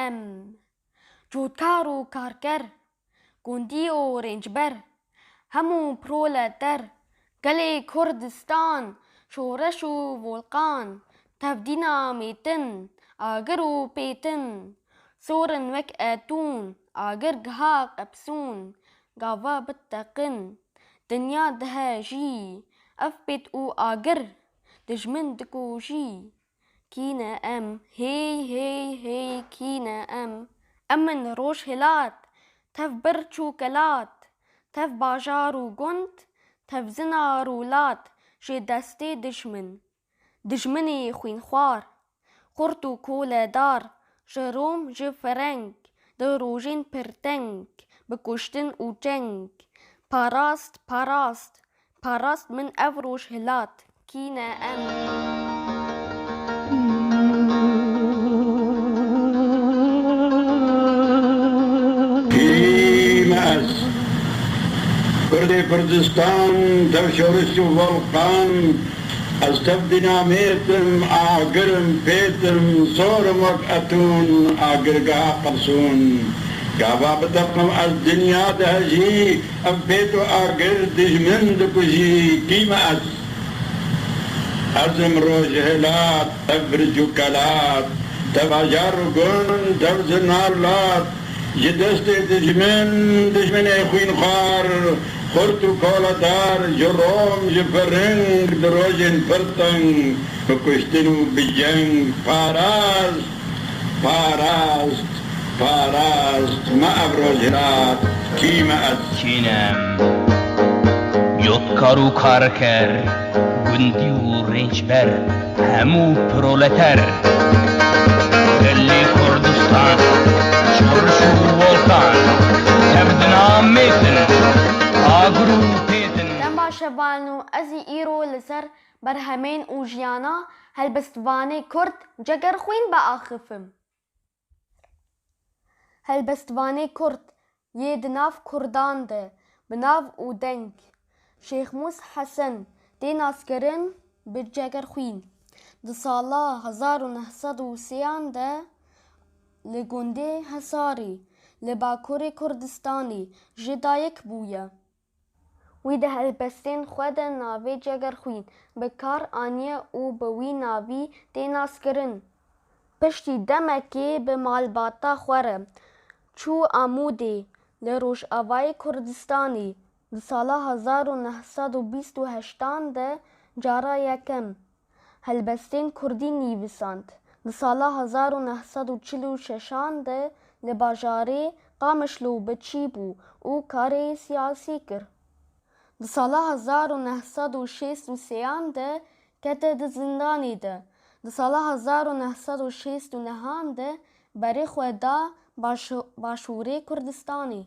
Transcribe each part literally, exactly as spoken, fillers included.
em. Cotkar û karker, gundî û rêncber, hemû proleter, gelê Kurdistan, şoreş û volqan, tevdîna mêtin, agir û pêtin, sorin wek etûn, agir giha qepsûn, gava biteqin, dinya dihejî, ev pêt û agir, dijmin dikujî. Kî ne em, hey, hey, hey, kî ne em? Em in rojhilat, tev birç û kelat, tev bajar û gund, tev zinar û lat, ji destê dijmin. Dijminê xwînxwar, xurt û koledar, ji Rom, ji Fereng, di rojên pirteng, bi kuştin û çeng. Parast, parast, parast min ev rojhilat. Kî ne em? Kî me ez? Kurdê Kurdistan, tev şoriş û volqan, ez tev dînamêt im, agir im, pêt im, sor im wek etûn, agirgeha qepsûn. Gava biteqim ez dinya dihejî, ev pêt û agir dijmin dikujî. Kî me ez? Ez im rojhilat, tev birc û kelat, tev bajar û gund, tev zinar û lat, ji destê dijmin, dijminê xwînxwar, xurt û koledar, ji Rom, ji Fereng, di rojên pir teng, bi kuştin û bi ceng, parast, parast, parast, me ev rojhilat, kî me ez? Çînem, cotkar û karker, gundî û rêncber, hemû proleter. Gelê Kurdistan, şoriş û volkan, tev dina mêtin, agir û pêtin. Dem baş hevalno, ez î îro li ser berhemên û jiyana helbestvanê Kurd Cegerxwîn biaxifim. Helbestvanê Kurd yê di nav Kurdan de bi nav û deng Şêxmûs Hesen tê naskirin bi Cegerxwîn. Di sala hezar û neh sed û sêyan de li gundê Hesarê li Bakurê Kurdistanê ji dayik bûye. Wî di helbestên xwe de navê Cegerxwîn bi kar aniye û bi wî navî tê naskirin. Piştî demekê bi malbata xwe re çû Amûdê li Rojavayê Kurdistanê. Di sala hezar û neh sed û bîst û heştan de cara yekem helbestên kurdî nivîsand. Di sala hezar û neh sed û çil û şeşan de li bajarê Qamişlo biçî bû û karê siyasî kir. Di sala hezar û neh sed û şêst û sêyan de kete di zindanê de. Di sala hezar û neh sed û şêst û nehan de berê xwe da baş-, başûrê Kurdistanê.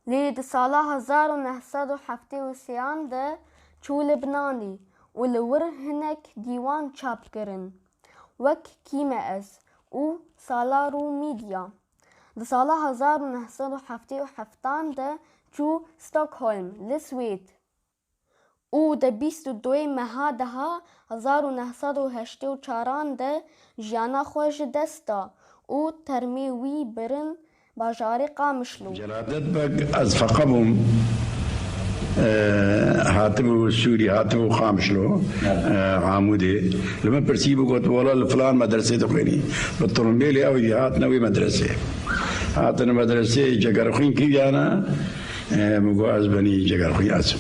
Lê di sala hezar û neh sed û heftê û sêyan de çû Libnanê û li wir hinek dîwan çap kirin, wek Kî me ez û Salar û Mîdya. Di sala hezar û neh sed û heftê û heftan de çû Stockholm li Swêd. Û di bîst û duyê meha deha hezar û neh sed û heştê û çaran de jiyana xwe ji dest da û termê wî birin bajarê Qamişlo. Celadet Beg, ez feqe bûm. E, hatibû Sûrî, hatibû Qamişlo, e, Amûdê. Li min pirsîbû, got, "Wela li filan medresê dixwênî." Bi tirimbêlê ew jî hatine wê medresê. Hatine medresê, Cegerxwîn kîjan e? E, min got, "Ez benî Cegerxwîn ez."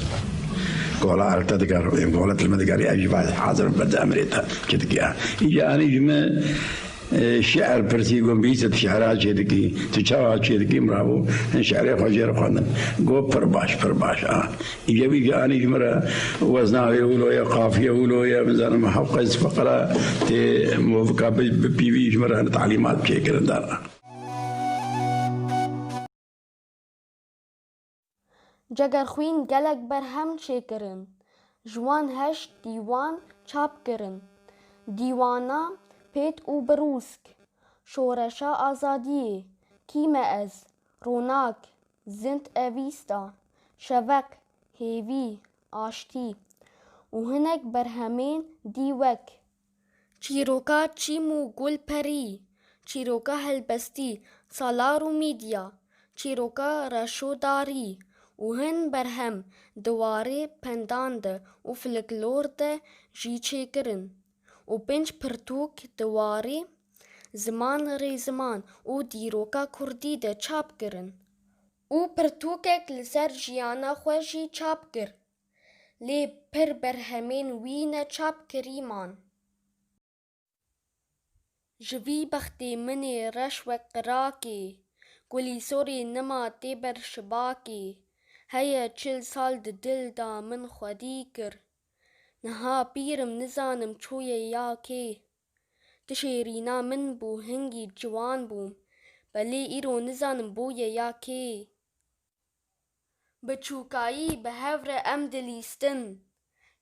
Gola erk te diger, e, gola tilme diger, ev jî va hazir im, berde emrê te, çi dikî. Îca anî ji min, e, şi'er pirsî, got, "Bîse tu şi'ra çê dikî, tu çawa çê dikî?" Min rabû, hin şi'rê xwe jê re xwendin. Got, "Pir baş, pir baş, a." Îca wî jî anî ji min re wezna wê wilo ye, qafiye wilo ye, min zanim hewqes feqera tê movika bi, bi pîvî ji min re hin talîmat çêkirin dana. Cegerxwîn gelek berhem çêkirin. Ji wan heşt dîwan çap kirin. Dîwana Pêt û Birûsk, Şoreşa Azadiyê, Kî me ez, Ronak, Zind Evîsta, Şeveq, Hêvî, Aştî û hinek berhemên dî wek Çîroka Çîm û Gulperî, Çîroka helbestî, salar û mîdya, çîroka reş û darî û hin berhem di warê pendan de û filiklor de jî çêkirin û pênc pirtûk di warê ziman, rêziman û dîroka kurdî de çap kirin û pirtûkek li ser jiyana xwe jî çap kir. Lê pir berhemên wî ne çapkirî man. Ji vî bextê min ê reş wek qirakê, ku lîsorê nima tê ber şibakê, heye çil sal di dil da min xwedî kir. Niha pîr im, nizanim çûye ya kê. Tu şêrîna min bû, hingî ciwan bûm, belê îro nizanim bûye ya kê. Bi çûkayî bi hev re em dilîstin.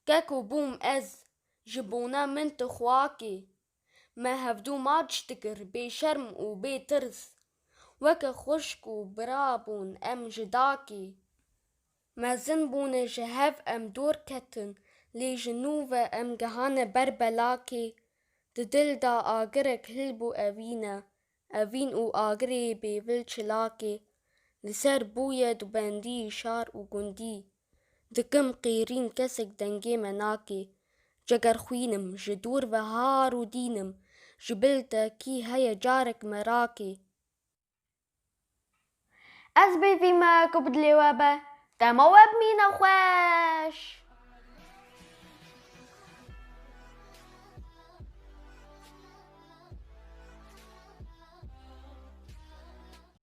Keko bûm ez, ji bona min tu xwakê. Me hevdû maç dikir bêşerm û bêtirs. Weke xwişk û bira bûn em ji dakê. Mezin bûne ji hev em dûr ketin, lê ji nû ve em gihane ber belakê. Di dil de agirek hilbû evîne, evîn û agirê bêvil çilakê. Li ser bûye dubendî şar û gundî. Dikim qêrîn, kesek dengê me nakê. Cegerxwîn im, ji dûr ve har û dîn im. Ji bil te kî heye carek merakê. Ez bêvî me ku bi dilê we be, dema we bimîne xweş.